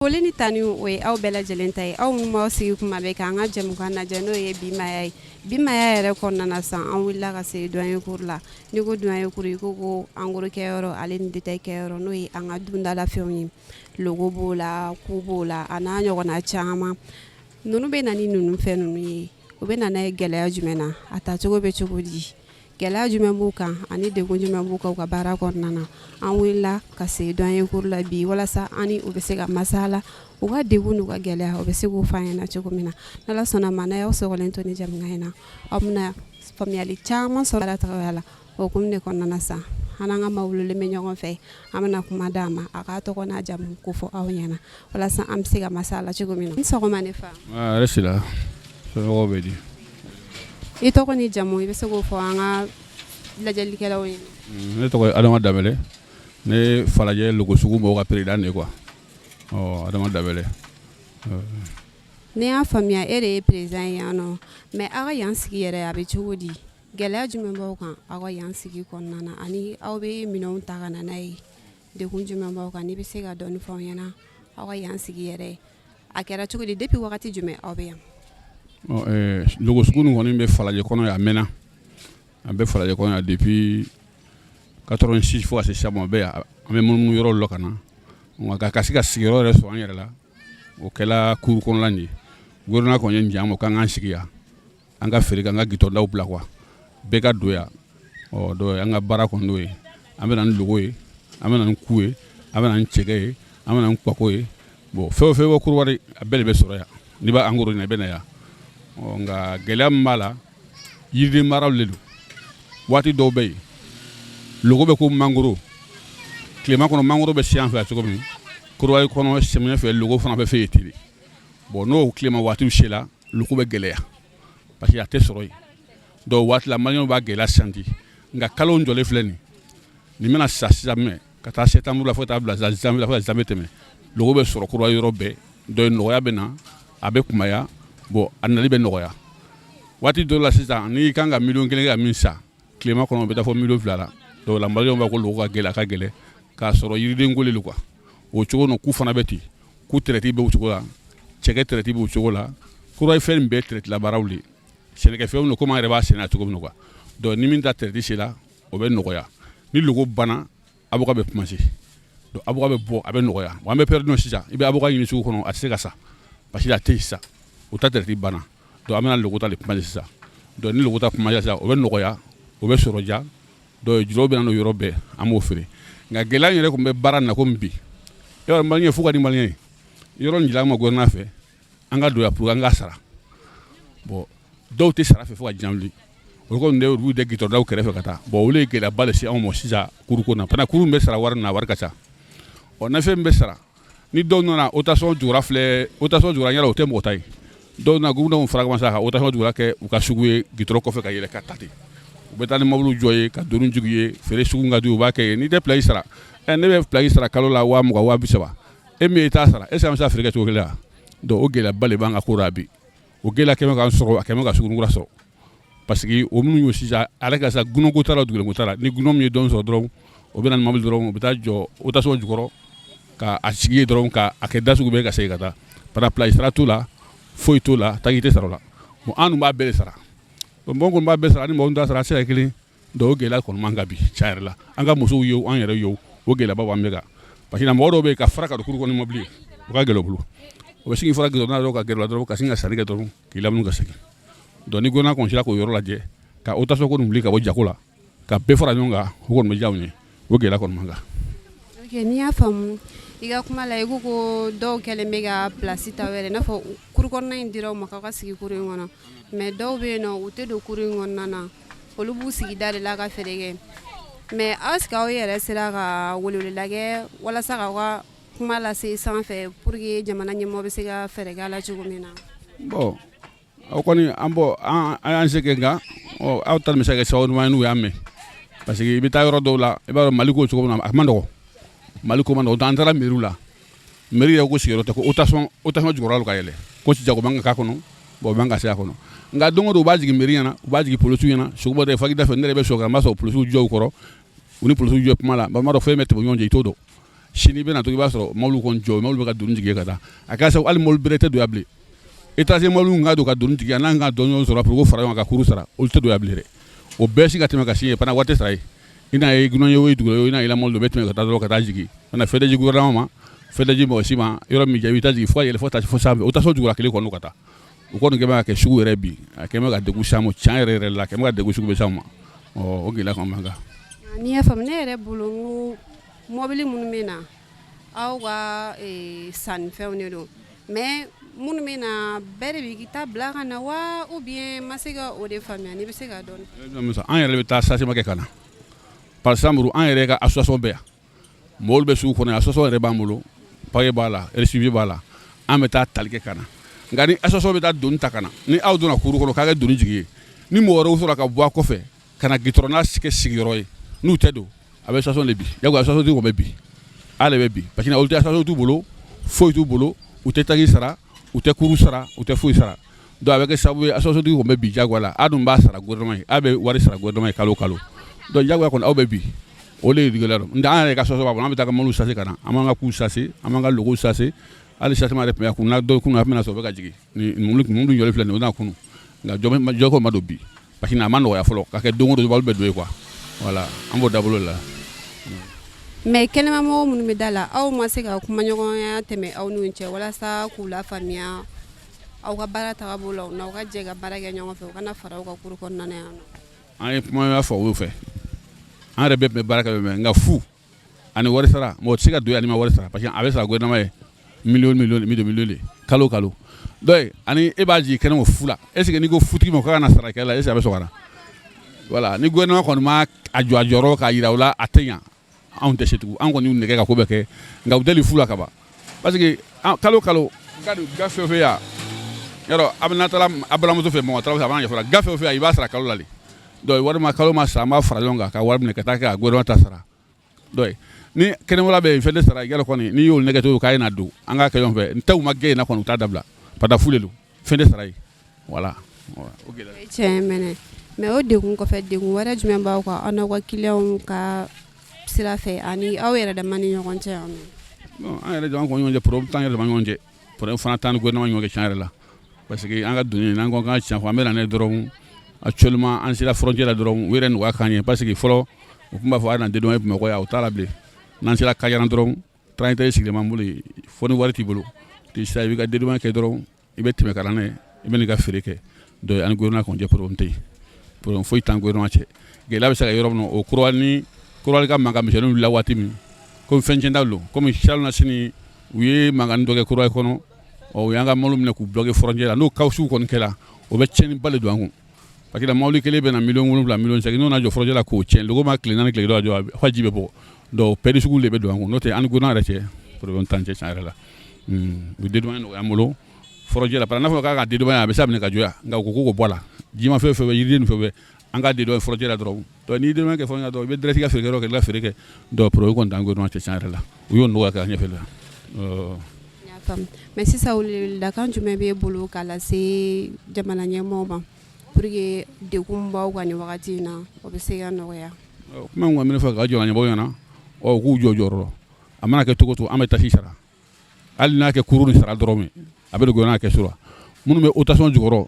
Foli ni tanu o ye aw bɛɛ lajɛlen ta ye, aw minnu b'aw sigi kuma bɛɛ k'an ka jɛmukan lajɛ, n'o ye Bi Maaya ye. Bi Maaya yɛrɛ kɔnɔna na san, an wulila ka se douanier cour la. N'i ko douanier cour, i ko ko en gros kɛyɔrɔ ale ni détail kɛyɔrɔ, n'o ye an ka dundalafɛnw ye. Logo b'o la, ku b'o la, a n'a ɲɔgɔnna caman. Ninnu bɛ na ni ninnu fɛn ninnu ye, u bɛ na n'a ye gɛlɛya jumɛn na, a tacogo bɛ cogo di, gɛlɛya jumɛn b'u kan ani degun jumɛn b'u kan u ka baara kɔnɔna na? An wulila ka se douanier cour la bi walasa an ni u bɛ se ka masala u ka degun n'u ka gɛlɛya, u bɛ se k'o fɔ an ɲɛna cogo min na. N'Ala sɔnna ma, n'a y'aw sɔgɔlen to ni jɛmukan in na, aw bɛna faamuyali caman sɔrɔ a cogoya la. O hukumu de kɔnɔna na sa, an n'an ka maa welelen bɛ ɲɔgɔn fɛ. An bɛna kuma d'a ma, a k'a tɔgɔ n'a jamu ko fɔ aw ɲɛna walasa an bɛ se ka masala cogo min na. Ni sɔgɔma ne fa. Hɛrɛ sira, somɔgɔw bɛ di? I tɔgɔ ni jamu, i bɛ se k'o fɔ an ka lajɛlikɛlaw ye. Ne tɔgɔ ye Adama Danbɛlɛ. Ne Falajɛ logo sugu mɔgɔw ka président de ye quoi. Ɔ Adama Danbɛlɛ. Ne y'a faamuya, e de ye président ye yan nɔ, mais aw ka yan sigi yɛrɛ, a bɛ cogo di? Gɛlɛya jumɛn b'aw kan aw ka yan sigi kɔnɔna na, ani aw bɛ minɛnw ta ka na n'a ye, degun jumɛn b'aw kan? N'i bɛ se ka dɔɔni fɔ aw ɲɛna aw ka yan sigi yɛrɛ, a kɛra cogo di, depuis wagati jumɛn aw bɛ yan? Logo sugu nin kɔni bɛ Falajɛ kɔnɔ yan, a mɛnna. An bɛ Falajɛ kɔnɔ yan depuis 86 fo ka se sisan ma, bɛ yan. An bɛ munumunu yɔrɔ la ka na, nka ka se ka sigiyɔrɔ yɛrɛ sɔrɔ an yɛrɛ la, o kɛla cour kɔnɔla nin ye. Gouvernement kɔni ye nin diya an ma k'an k'an sigi yan, an ka feere kɛ, an ka gitɔndaw bila quoi, bɛɛ ka don yan. Ɔ donc an ka baara kɔni n'o ye, an bɛ na ni logo ye, an bɛ na ni ku ye, an bɛ na ni cɛkɛ ye, an bɛ na ni kpako ye. Bon, fɛn o fɛn bɛ Kɔdiwari, a bɛɛ de bɛ sɔrɔ yan. N'i b'a en gros ɲini, i bɛ na yan. Ɔ nka gɛlɛya min b'a la, yiriden maraw de don. Waati dɔw bɛ yen, logo bɛ ko mangoro. Tilema kɔnɔ, mangoro bɛ se an fɛ yan cogo min, Kɔdiwari kɔnɔ, samiya fɛ, logo fana bɛ fɛ yen ten de. Bon, n'o tilema waatiw sera, logo bɛ gɛlɛya parce que a tɛ sɔrɔ yen. Donc waati la, maliyɛnw b'a gɛlɛya santi. Nka kalo jɔlen filɛ nin, nin bɛna sa sisan mɛ ka taa septembre la, fo ka taa bila janvier la, fo ka janvier tɛmɛ, logo bɛ sɔrɔ Kɔdiwari yɔrɔ bɛɛ. Donc nɔgɔya bɛ na, a bɛ kunbaya. Bon, a nali bɛ nɔgɔya. Waati dɔw la sisan, n'i kan ka miliyɔn 1 kɛ ka min san tilema kɔnɔ, o bɛ taa fɔ miliyɔn 2 la. Donc la, maliyɛnw b'a ko logo ka gɛlɛn, a ka gɛlɛn k'a sɔrɔ yiriden ko de don quoi. O cogo nɔ, ku fana bɛ ten, ku traite bɛ o cogo la, cɛkɛ traite b'o cogo la. Kɔdiwari fɛn nin bɛɛ traite la baaraw de, sɛnɛkɛfɛnw don, komi an yɛrɛ b'a sɛnɛ cogo min na quoi. Donc ni min ta traite sera, o bɛ nɔgɔya. Ni logo banna, avocat bɛ commencer. Donc avocat bɛ bɔ, a bɛ nɔgɔya. An bɛ période sisan, i bɛ avocat ɲini sugu kɔnɔ, a tɛ se ka san parce que a tɛ yen sisan, o ta traite banna. Donc an bɛna logo ta de commencer sisan. Donc ni logo ta commencer sisan, o bɛ nɔgɔya, o bɛ sɔrɔ ja. Donc julaw bɛ na n'o yɔrɔ bɛɛ, an b'o feere. Nka gɛlɛya yɛrɛ tun bɛ baara na komi bi, i b'a dɔn, maliyɛn fo ka di maliyɛn ye. Yɔrɔ nin jila an ma gouvernement fɛ, an ka don yan pour an ka sara. Bon, dɔw tɛ sara fɛ fo ka diɲɛ wuli. Olu kɔni de olu de gitɔrɔdaw kɛrɛfɛ ka taa. Bon, olu ye gɛlɛyaba de se anw ma sisan cour ko na fana. Cour bɛ sara wari na, wari ka ca. Ɔ na fɛn bɛ sara ni dɔw nana rotation jugura filɛ, rotation jugura yɛrɛ, o tɛ mɔgɔ ta ye. Dɔw nana gouvernement fara sa ka rotation jugura kɛ u ka sugu ye, gitɔrɔ kɔfɛ ka yɛlɛ ka taa ten. U bɛ taa ni mobili jɔ ye ka doni jigin ye, feere sugu ka di, u b'a kɛ ye. N'i tɛ plaque sara, ɛ ne bɛ plaque sara kalo la 20 000, 30 000, e min i t'a sara, est ce que an bɛ se ka feere kɛ cogo kelen wa? Donc o gɛlɛyaba de b'an ka ko la bi. O gɛlɛya kɛmɛ k'an sɔrɔ, a kɛmɛ ka sugu kura sɔrɔ, parce que o minnu y'o sisan, ale ka sa gunɔko t'a la, dugulenko t'a la. Ni gunɔ min ye dɔn sɔrɔ dɔrɔn, o bɛ na ni mobili dɔrɔn, u bɛ taa jɔ rotation jukɔrɔ ka a sigi yen dɔrɔn, ka a kɛ da sugu bɛɛ, ka segin ka taa. Par plaque sara t'o la, foyi t'o la, taki tɛ sara o la. Bon, an dun b'a bɛɛ de sara. Bon, mɔgɔ kɔni b'a bɛɛ sara ni mɔgɔ min t'a sara, a tɛ se ka kɛ kelen. Donc o gɛlɛya kɔni man kan bi tiɲɛ yɛrɛ la. An ka musow ye, an yɛrɛ ye, o gɛlɛyaba b'an bɛɛ kan, parce que mɔgɔ dɔw bɛ yen, ka fara ka don cour kɔnɔ ni mobili ye, o ka gɛlɛn u bolo. O bɛ sin k'i fara gidɔrɔn na dɔrɔn, ka gɛrɛ dɔrɔn, ka sin ka sanni kɛ dɔrɔn, k'i lamunu ka segin. Donc ni gouvernement kɔni sera k'o yɔrɔ lajɛ, ka rotation ko nin wuli ka bɔ jago la, ka bɛɛ fara ɲɔgɔn kan, o kɔni bɛ diya anw ye. O gɛlɛya kɔni man kan. Ok, n'i y'a faamu i ka kuma la, i ko ko dɔw kɛlen bɛ ka place ta yɛrɛ, i n'a fɔ cour kɔnɔna in dira u ma k'aw ka sigi cour in kɔnɔ, mais dɔw bɛ yen nɔ, u tɛ don cour in kɔnɔna na, olu b'u sigi da de la ka feere kɛ. Mais est ce que aw yɛrɛ sera ka weleweleda kɛ walasa k'aw ka kuma lase sanfɛ pour que jamana ɲɛmɔgɔ bɛ se ka fɛɛrɛ kɛ a la cogo min na? Bon, aw kɔni, an bɔ an y'an se kɛ, nka aw ta bɛ se ka kɛ sababu ɲuman ye n'u y'a mɛn, parce que i bɛ taa yɔrɔ dɔw la, i b'a dɔn Mali ko cogo min na, a ma nɔgɔ, Mali ko ma nɔgɔ. An taara mairie la, mairie yɛrɛ ko sigiyɔrɔ tɛ, ko rotation jukɔrɔla ka yɛlɛ, ko jago man ka k'a kɔnɔ. Bon, o man ka se a kɔnɔ. Nka don o don, u b'a jigin mairie ɲɛna, u b'a jigin polisiw ɲɛna. Sugu bɔ faki da fɛ, ne yɛrɛ bɛ sɔrɔ, n b'a sɔrɔ polisiw jɔ u kɔrɔ, u ni polisiw jɔ kuma la. B'a dɔn fɛn bɛ tɛmɛ ɲɔgɔn cɛ, i t'o dɔn. Sini i bɛna to i b'a sɔrɔ mobili kɔni jɔ, mobili bɛ ka doni jigin ka taa. A kɛra sababu hali mobili bɛrɛ tɛ don yan bilen. Étranger mobili ka don ka doni jigin, n'an ka dɔɔnin sɔrɔ pour fara ɲɔgɔn kan ka kuru sara, olu tɛ don yan bilen dɛ. O bɛɛ si ka tɛmɛ ka si ye fana waati sara ye. I n'a ye gunɔ ye o ye dugu ye, i n'a ye mobili bɛ tɛmɛ ka taa dɔrɔn ka taa jigin ka na fɛn tɛ ji gouvernement ma, fɛn tɛ ji mɔgɔ si ma. Yɔrɔ min jɛ i bɛ taa jigin fo ka yɛlɛ fo taa fo sanfɛ, o taa so jukɔrɔ kelen kɔnɔ ka taa. O kɔni kɛlen bɛ ka kɛ sugu yɛrɛ bi, a kɛlen bɛ ka degun s'an ma tiɲɛ yɛrɛ yɛrɛ la, a kɛlen bɛ ka degun sugu bɛɛ s'an ma. Ɔ o gɛlɛya kɔni b'an kan. N'i y'a faamu, ne yɛrɛ bolo, n ko mobili minnu bɛ na, aw ka sannifɛnw de don, mais minnu bɛ na, bɛɛ de b'i ta bila ka na wa, ou bien ma se ka o de faamuya? N'i bɛ se ka dɔɔnin. An yɛrɛ bɛ taa chargement kɛ ka na. Par exemple, an yɛrɛ ka association bɛ yan, mɔgɔw bɛ sugu kɔnɔ, association yɛrɛ b'an bolo, papier b'a la, récépissé b'a la, an bɛ taa tali kɛ ka na. Nka ni association bɛ taa doni ta ka na, ni aw donna kuru kɔnɔ k'a kɛ doni jigi ye, ni mɔgɔ wɛrɛw sɔrɔ ka bɔ a kɔfɛ ka na goudron na kɛ sigiyɔrɔ ye, n'u tɛ don, a bɛ association de bi. Jagoya association tigi bɛ bi, ale bɛ bi, parce que olu tɛ association t'u bolo, foyi t'u bolo, u tɛ taxe sara, u tɛ kuru sara, u tɛ foyi sara. Donc a bɛ kɛ sababu ye association tigi kɔni bɛ bi jagoya la. A dun b'a sara gouvernement ye, a bɛ wari sara gouvernement ye kalo kalo. Donc jagoya kɔni aw bɛ bi, o de ye gɛlɛya dɔn. N tɛ an yɛrɛ ka association b'a bolo, an bɛ taa ka mobili charger ka na, an b'an ka k'u charger, an b'an ka logow charger. Hali chargement yɛrɛ tun bɛ kun na dɔ kun a bɛna sɔrɔ o bɛ ka jigin. Ni mobili jɔlen filɛ nin ye, o na kunun, nka jɔ ko ma don bi, parce que a ma nɔgɔya fɔlɔ ka kɛ don o don mobili bɛ don yen quoi. Voilà, an b'o dabolo la. Mais kɛnɛmamɔgɔ minnu bɛ da la, aw ma se ka kumaɲɔgɔnya tɛmɛ aw n'u cɛ walasa k'u lafaamuya aw ka baara tagabolo la, n'aw ka jɛ ka baara kɛ ɲɔgɔn fɛ, u kana fara aw ka kuru kɔnɔna na yan nɔ? An ye kumaɲɔgɔnya fɔ olu fɛ, an yɛrɛ bɛɛ tun bɛ baara kɛ, mais nka fu ani wari sara, mɔgɔ tɛ se ka don yan n'i ma wari sara, parce que a bɛ sara gouvernement ye miliyɔn miliyɔn miliyɔn miliyɔn de kalo kalo. Donc ani e b'a jigin kɛnɛ ma fu la, est ce que n'i ko futigi ma k'a ka na sara kɛ la, est ce que a bɛ sɔn ka na? Voilà, ni gouvernement kɔni ma a jɔ a jɔyɔrɔ k'a jira u la, a tɛ ɲa. Anw tɛ se tugun, an kɔni y'u nɛgɛ ka ko bɛɛ kɛ, nka u deli fu la ka ban, parce que kalo kalo ga fɛn fɛn yan yɔrɔ a bɛ n'a taara a balimamuso fɛ, mɔgɔ taara a b'a ɲɛfɔ, ga fɛn fɛn yan i b'a sara kalo la de. Donc walima kalo ma sa, an b'a fara ɲɔgɔn kan ka wari minɛ ka taa kɛ ka gouvernement ta sara. Donc ni kɛnɛmala bɛ yen, fɛn tɛ sara yɔrɔ kɔni, n'i y'olu nɛgɛ to k'a ye na don, an k'a kɛ ɲɔgɔn fɛ. N tɛ u ma gɛn in na kɔni, u t'a dabila parce que fu de don, fɛn tɛ sara yen. Voilà, o gɛlɛya. Tiɲɛ mɛnɛ, mais o degun kɔfɛ, degun wɛrɛ jumɛn b'aw kan, aw n'aw ka clients ka sira fɛ ani aw yɛrɛ dama ni ɲɔgɔn cɛ yan nɔ? Bon, an yɛrɛ dama kɔni ɲɔgɔn cɛ, problème t'an yɛrɛ dama ɲɔgɔn cɛ, problème fana t'an ni gouvernement ɲɔgɔn cɛ tiɲɛ yɛrɛ la, parce que an ka doni, n'an ko k'an tiɲɛ fɔ, an bɛ na n'a ye dɔrɔn, actuellement an sera frontière la dɔrɔn, u yɛrɛ nɔgɔya k'an ye, parce que fɔlɔ u tun b'a fɔ a na dédouaner Bamakɔ yan, o t'a la bilen. N'an sera Kajana dɔrɔn, transitaire sigilen b'an bolo yen, fo ni wari t'i bolo, sisan i b'i ka dédouanement kɛ dɔrɔn, i bɛ tɛmɛ ka na n'a ye, i bɛ n'i ka feere kɛ. Donc ani gouvernement kɔni cɛ, problème tɛ yen, problème foyi t'an gouvernement cɛ. Gɛlɛya bɛ se ka yɔrɔ min na, o Kɔdiwari ni Kɔdiwari ka mankan misɛnninw wulila waati min, komi fɛn tiɲɛta don, komi salon na sini u ye mankan dɔ kɛ Kɔdiwari kɔnɔ, ɔ u y'an ka mobili minɛ k'u bloquer frontière la. N'o cas sugu kɔni kɛra, o bɛ tiɲɛniba de don an kun, parce que mobili kelen bɛ na 7 miliyɔn, 8 miliyɔn, n'o na jɔ frontière la k'o tiɲɛ, logo ma tile 4 tile dɔ jɔ, fo ji bɛ bɔ. Donc perte sugu de bɛ don an kun. N'o tɛ an ni gouvernement yɛrɛ cɛ, problème t'an cɛ tiɲɛ yɛrɛ la. U ye dédouanement nɔgɔya an bolo frontière la, parce que n'a fɔra k'a ka dédouaner, a bɛ se ka minɛ ka jɔ yan, nka u ko k'o bɔ a la, jimafɛn fɛn fɛn, yiriden fɛn fɛn, an ka dédouaner frontière la dɔrɔn. Donc n'i dédouaner kɛ frontière la dɔrɔn, i bɛ direct ka feere kɛ i ka feere kɛ. Donc problème kɔni t'an gouvernement cɛ tiɲɛ yɛrɛ la, u y'o nɔgɔya ka ɲɛfɛ la. Mais sisan, weleweledakan jumɛn b'e bolo k'a lase jamana ɲɛmɔgɔw ma pour que degun b'aw kan nin wagati in na, o bɛ se ka nɔgɔya? Kuma min kɔni bɛ ne fɛ ka jamana ɲɛmɔgɔw ɲɛna, ɔ u k'u jɔ jɔyɔrɔ. A mana kɛ cogo o cogo, an bɛ taxe sara, hali n'a kɛ kuru ni sara dɔrɔn, a bɛ don gouvernement kɛsu la. Minnu bɛ rotation jukɔrɔ,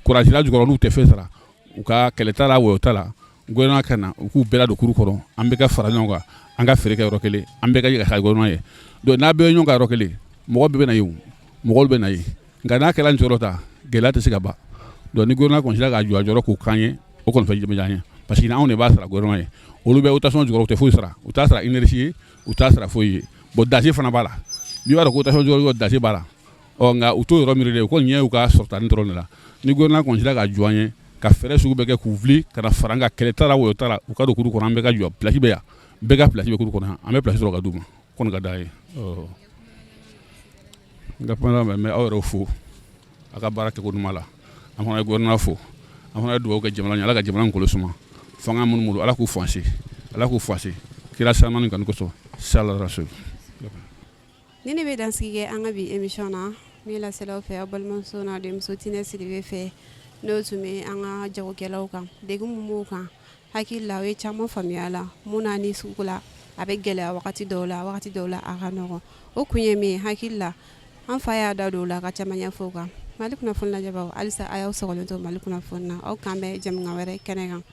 kuran jukɔrɔ, n'u tɛ fɛn sara, u ka kɛlɛ t'a la, wɔyɔ t'a la, gouvernement ka na u k'u bɛɛ ladon kuru kɔnɔ, an bɛɛ ka fara ɲɔgɔn kan, an ka feere kɛ yɔrɔ kelen, an bɛɛ ka jɛ ka gouvernement ye. Donc n'a bɛɛ ye ɲɔgɔn kan yɔrɔ kelen, mɔgɔ bɛɛ bɛ na yen, mɔgɔw bɛ na yen. Nka n'a kɛra nin ta, gɛlɛya tɛ se ka ban. Donc ni gouvernement kɔni sera k'a jɔ a jɔyɔrɔ k'o k'an ye, o kɔni fɛn bɛ diya an ye, parce que anw de b'a sara gouvernement ye. Olu bɛ rotation jukɔrɔ, u tɛ foyi sara, u t'a sara énergie ye, u t'a sara foyi ye. Bon, danger fana b'a la, n'i b'a dɔn ko rotation jukɔrɔ danger b'a la, ɔ nka u t'o yɔrɔ miiri dɛ, u kɔni ɲɛ y'u ka sɔrɔtani dɔrɔn de la. Ni gouvernement kɔni sera ka jɔ an ye, ka fɛɛrɛ sugu bɛɛ kɛ k'u wuli ka na fara an kan, kɛlɛ t'a la, wɔyɔ t'a la, u ka don kuru kɔnɔ, an bɛɛ ka jɔ, place bɛ yan, bɛɛ ka place bɛ kuru kɔnɔ, an bɛ place sɔrɔ ka d'u ma, kɔni ka d'an ye. N ka kuma laban, n bɛ aw yɛrɛ fo a ka baara kɛko ɲuman la. An fana ye gouvernement fo, an fana ye dugawu kɛ jamana ye, Ala ka jamana in kolo suma. Fanga minnu bolo, Ala k'u fanse, Ala k'u fanse kira sanuman kanu kosɔn, sala rasul. Ni ne bɛ dansigi kɛ an ka bi émission na min laselaw fɛ, aw balimamuso n'a denmuso Tinɛ Sidibe fɛ, n'o tun bɛ an ka jagokɛlaw kan, degun min b'u kan. Hakili la, o ye caman faamuya la mun na ni sugu la. A bɛ gɛlɛya wagati dɔw la, wagati dɔw la a ka nɔgɔn. O kun ye min hakili la, an fa y'a da don o la ka caman ɲɛfɔ o kan. Mali kunnafoni lajɛbaaw, halisa a y'aw sɔgɔlen to Mali kunnafoni na. Aw kan bɛn jɛmukan wɛrɛ kɛnɛ kan.